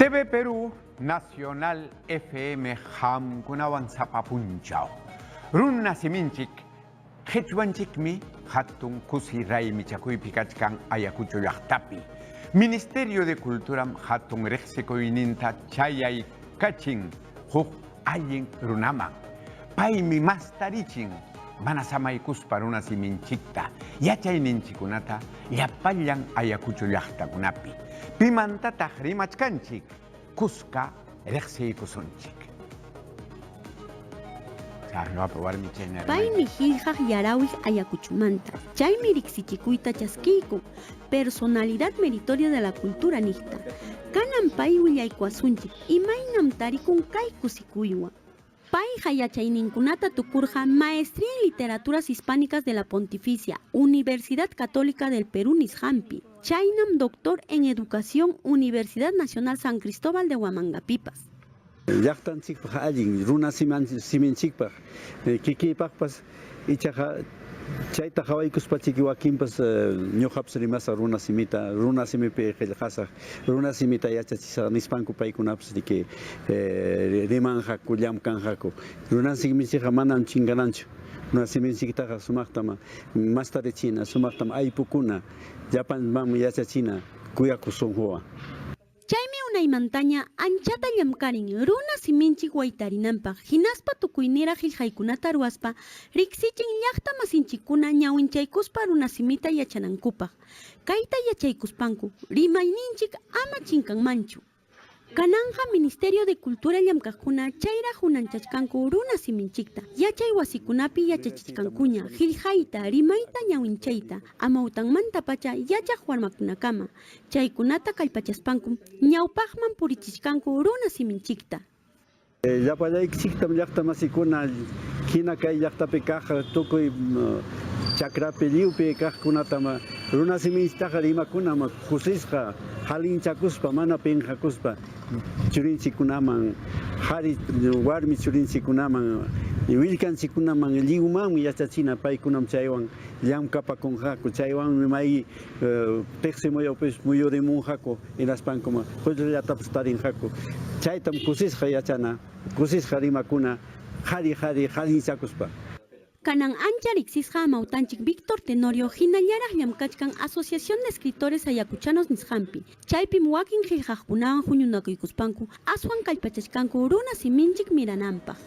TV Perú Nacional FM qamkunawan sapa punchaw. Runa siminchik qhichwanchikmi hatun kusi raymichakuypi kachkan Ayacucho llaqtapi. Ministerio de Culturam hatun riqsikuyninta chayaykachin huk allin runaman. Paymi mastarichin mana samaykuspa runa siminchikta, yachayninchikkunata llapallan Ayacucho llaqtakunapi. Pimantataq rimachkanchik? Kuska riqsiykusunchik. Paymi qillqaq Yarawiq Ayacuchomanta, chaymi riqsichikuyta chaskiykun, Personalidad Meritoria de la Cultura niqta. Kanan pay willaykuwasunchik imaynam tarikun kay kusikuywan. Payqa yachayninkunata tukurqa Maestría en Literaturas Hispánicas de la Pontificia Universidad Católica del Perú nisqanpi, chaynam Doctor en Educación Universidad Nacional San Cristóbal de Huamangapipas. Llaqtanchikpaq allin, runa siminchikpaq, kikiypaqpas, ichaqa chayta qhawaykuspachiki wakinpas ñuqapas rimasaq runa simita, runa simipi qillqasaq, runa simita yachachisaq nispanku paykunapas riki rimanqaku, llamkanqaku. Runa siminchikqa manam chinkananchu, runa siminchiktaqa sumaqtam mastarichina, sumaqtam aypukuna, llapanmanmi yachachina kuyakuq sunquwan. Chaymi unaymantaña anchata llamkarin runa siminchik waytarinanpaq hinaspa tukuyniraq qillqaykunata ruwaspa riqsichin llaqta masinchikkuna ñawinchaykuspa runa simita yachanankupaq. Kayta yachaykuspanku rimayninchik ama chinkanmanchu. Kananqa Ministerio de Cultura llamkaqkuna chayraq unanchachkanku runa siminchikta, yachay wasikunapi yachachichkankuña qillqayta, rimayta, ñawinchayta, amawtanmantapacha yachaq warmakunakama. Chaykunata kallpachaspankum ñawpaqman purichichkanku runa siminchikta. Llapallaykichiktam llaqta masikuna hina kay llaqtapi kaq tukuy chakrapi lliwpi kaqkunatam runa siminchiktaqa rimakunam kusisqa halinchakuspa mana pinqakuspa churinchikkunaman qari warmi churinchikkunaman willkanchikkunaman lliwmanmi yachachina paykunam chaywan llamkapakunqaku chaywanmi may Tiqsi muyupis muyurimunqaku, hinaspankum qullqillatapas tarinqaku. Chaytam kusisqa yachana, kusisqa rimakuna, qhari qhari qallinchakuspa. Kanan ancha riqsisqa amawtanchik Víctor Tenorio hinallaraq llamkachkan Asociación de Escritores Ayacuchanos nisqanpi, chaypim wakin qillqaqkunawan huñunakuykuspanku aswan kallpachachkanku runa siminchik mirananpaq.